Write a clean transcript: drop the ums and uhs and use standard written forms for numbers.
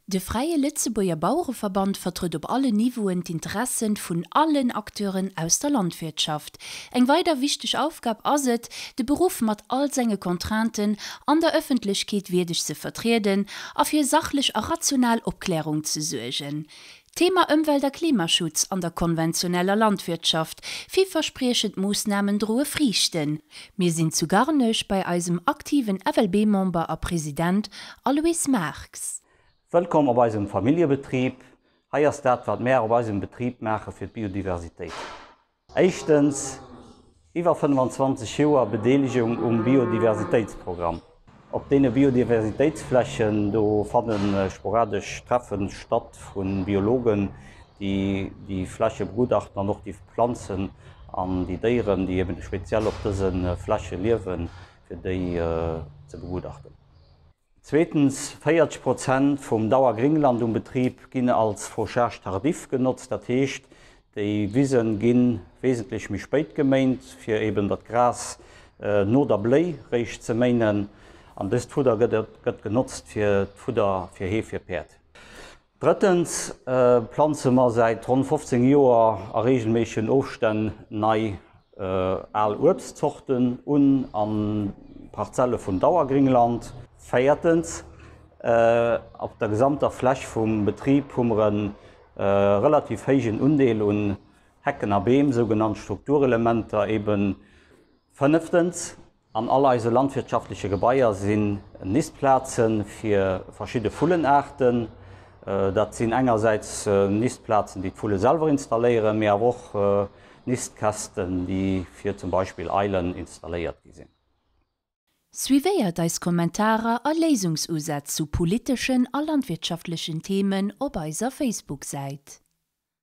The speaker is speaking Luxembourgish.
De Fräie Lëtzebuerger Bauereverband vertrëtt op allen Niveauen d'Interessen vun allen Acteuren aus der Landwirtschaft. Eng weider wichteg Aufgab ass et, de Beruff mat all senge Contrainten an der Ëffentlechkeet wierdeg ze vertrieden a fir sachlech a rational Opklärung ze suergen. Thema Ëmwelt a Klimaschutz an der konventioneller Landwirtschaft, Villverspriechend Moossnamen droe Friichten. Mir sinn zu Garnech bei eisem aktiven FLB-Member a President Aloyse Marx. Wëllkomm op eisem Familljebetrib. Hei ass dat wat mär op eisem Betrib maache fir d'Biodiversitéit. Éischtens, iwwer 25 Joer Bedeelegung um Biodiversitéitsprogramm. Op deene Biodiversitéitsflächen, do fanne sporadesch Treffe statt vu Biologen, déi déi Fläche begutachten an och déi Planzen an déi Déieren, déi eben speziell op dëse Fläche liewen, fir déi ze begutachten. Zweetens, 40 Prozent vum Dauergringland um Betrib ginn als Fauchage tardif genotzt. Dat heescht, déi Wise gi wesentlech méi spéit geméint, fir eben dat Gras no der Bléi réischt ze méinen. An dëst Fudder gëtt genotzt fir d'Fudder fir Hee fir Päerd. Drëttens planze mer säit ronn 15 Joer a reegelméissegen Ofstänn nei al Uebstzorten un a Parzelle vun Dauergringland. Véiertens, op der gesamter Fläch vum Betrib hu mer e relativ héijen Undeel un Hecken a Beem, sougenannt Strukturelementer eben. Fënneftens, An all eise landwirtschaftleche Gebaier sinn Nistplaze fir verschidde Vullenaarten. Dat sinn engersäits Nistplazen, déi d'Vulle selwer installéieren, mee awer och Nistkästen, déi fir zum Beispill Eilen installéiert gi sinn. Suivéiert eis Kommentarer a Léisungsusätz zu politeschen a landwirtschaftlechen Themen op eiser Facebook-Säit.